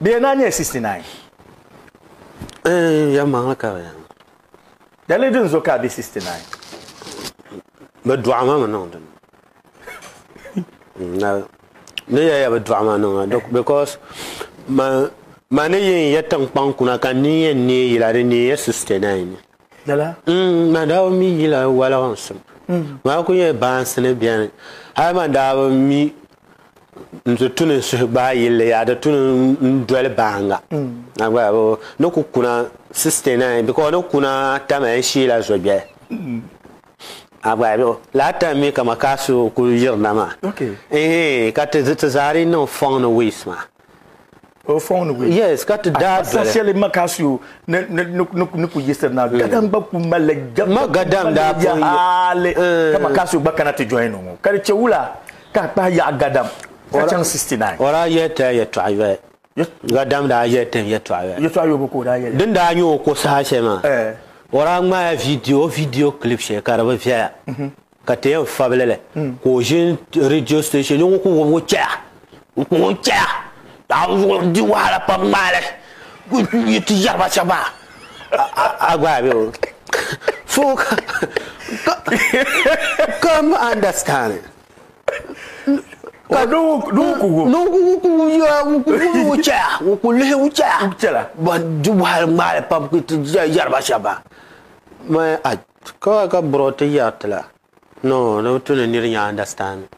Bɛ yɛn naa nyɛla 69. Eh, yɛlimaŋli ka bɛ yɛn. Daliri din zo ka a be 69. Bɛ dɔɣi ma mi niŋ dini. Na ni yɛya bɛ dɔɣi ma niŋ because ma ma ni yi n yɛ tiŋkpaŋ kuna ka n ni yɛn neei yila di neei ya 69 ni. Lala? Mm, man daa bi mi yila waliginsim. Maa ku nyɛ baansi ni beni. Hali man daa bi mi n ti tu ni n suhi gbaai yilli yaa di tu ni n doli baaŋa. A gba bi ni ku kuna 69 because ni kuna Tamale n sheela Zogbeli. A gba bi laa time mi ka Makasu ku yirina maa. Ehe ka ti ti zaa di niŋ fɔŋ ni waste maa. O fɔŋ ni waste? Yes ka ti daa doli. Saha shɛli Makasu ni ni ni ku yiɣisiri na gadam gba ku malila jam Ma gadam daa pun hali ka Makasu gba kana ti join ŋɔ ka di che wula ka a kpahi yaɣi gadam ka chaŋ 69. O daa yɛli ti la yɛltɔɣa yoli. Gadam daa yɛli ti yɛltɔɣa yoli. Yɛltɔɣa yobu ka o daa yɛli. Din daa nyɛ o ko saha shɛli maa, o daa ŋmaaya video, o video clip shɛli ka di bi viɛla ka ti yɛn fabili li ka o ʒini radio station ni ŋun ku wubi o chɛya n ku o chɛya ka di wahala pam ŋmaali yi ti yɛri ba shɛba maa a gba a be o so ka ka m understand Ka di wahala ŋmaali pam ti yɛri ba shɛba maa ka ka bro ti yɛri ti la no di bi tu ni niri nya understand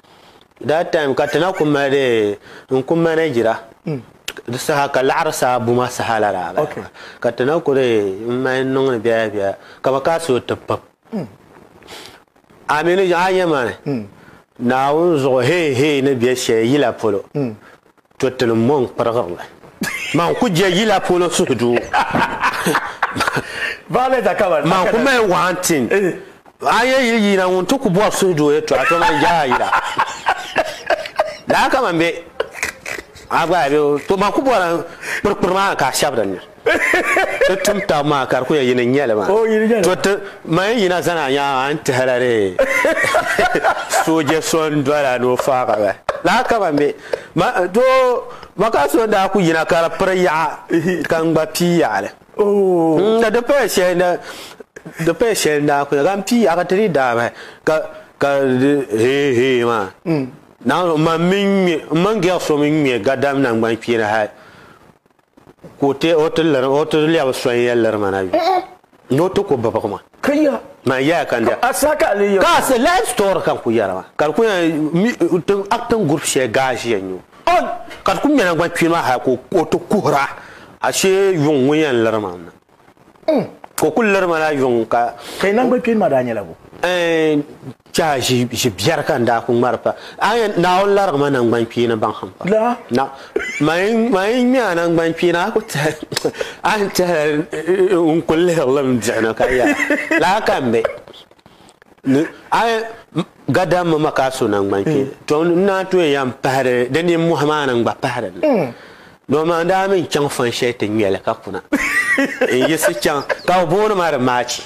that time ka ti na ku mali n ku manajira di saha ka laɣiri saa buma saha la daa bala ka ti na ku n mali niŋdi biɛla biɛla ka bi ka so ti pam A mi ni a nya ma ni Naawuni zuɣu hee hee ni be shɛli yila polo, to ti ni mo n-kpirigiri li. Man ku je yila polo suhudoo. Man ku mali one thing. A yɛn yi yina ŋun ti ku bɔri suhudoo yɛtɔɣa, to man je a yila. Lala ka man be. A gba be, to man ku bɔri kpirikpiri maa ka a shɛbi din ni. Ti tum tab maa ka di ku yɛn yini n-nyɛ li maa. To ti man yi yina zani a nyaaŋa a ni tɛhila di sooja so n-doli a ni o faag a bahi. Lala ka ban be. Doo ma ka so n-daa ku yina ka di piri yaɣa ka n gba pii yaɣili. Na di paya shɛli na di paya shɛli n-daa ku ka n pii yaɣa ka ti dii daa bahi ka ka di hee hee maa. Naawuni man mi ŋ-ŋme m mini gɛri so mi ŋ-ŋme gadam naŋgbankpeeni hali. Ka o ti o ti liri o ti lɛbi so n-yɛn liri ma na yu. Ni o ti ku bibigi ma. Ka ya. Man yɛya ka n diya. A saha ka a lee yɛri. Ka a sa life story ka n ku yɛri maa. Ka di ku yɛn mi ti acting group shɛli gaa ʒiya n-nyɛ o. Ka di ku ŋmɛ naŋgban kpeeni maa hali ka o ti kuhira ashee yuŋ ŋun yɛn liri ma na. Ka o kuli liri ma la yuŋ ka. Ka yi naŋgban kpeeni maa daa nyɛla bo? Ɛɛn, tɛha ʒi ʒi biɛri ka n daa ku ŋmari pa. A yɛn Naawuni larigi ma naŋgban kpeeni baŋsim pam. La. Na, man yi man yi ŋme a naŋgban kpeeni a ku tɛhi a ni tɛhila n ku lihiri li mi diɣi ni ka yɛra lala ka m be. Ni a yɛn gadammi ma ka a su naŋgban kpeeni. To n naan tooi yɛn pahiri di nimmohi maa ni n gba pahi din ni. Doo maa daa mi n-chaŋ fan shɛli ti ŋme li ka kuna n-yiɣisi chaŋ ka bɛ booni ma di maachi.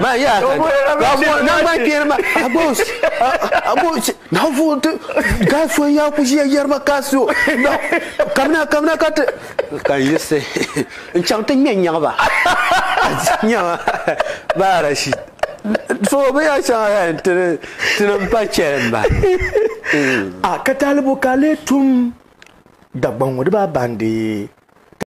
Ma yaa ka ka bɛ booni naŋgban kpeeni ma Agbos Agbos Naawuni ti gaa so n-yaa ku ʒiya yɛri ma ka a su kamina kamina ka ti ka n yiɣisi n-chaŋ ti ŋme n-nyaɣi ba nyama Baa Rashid so binyɛr shɛŋa yɛn ti tini m-pa chɛli m-bahi. A ka taali bo ka a lee tum Dagbaŋ ŋɔ di baa bandi?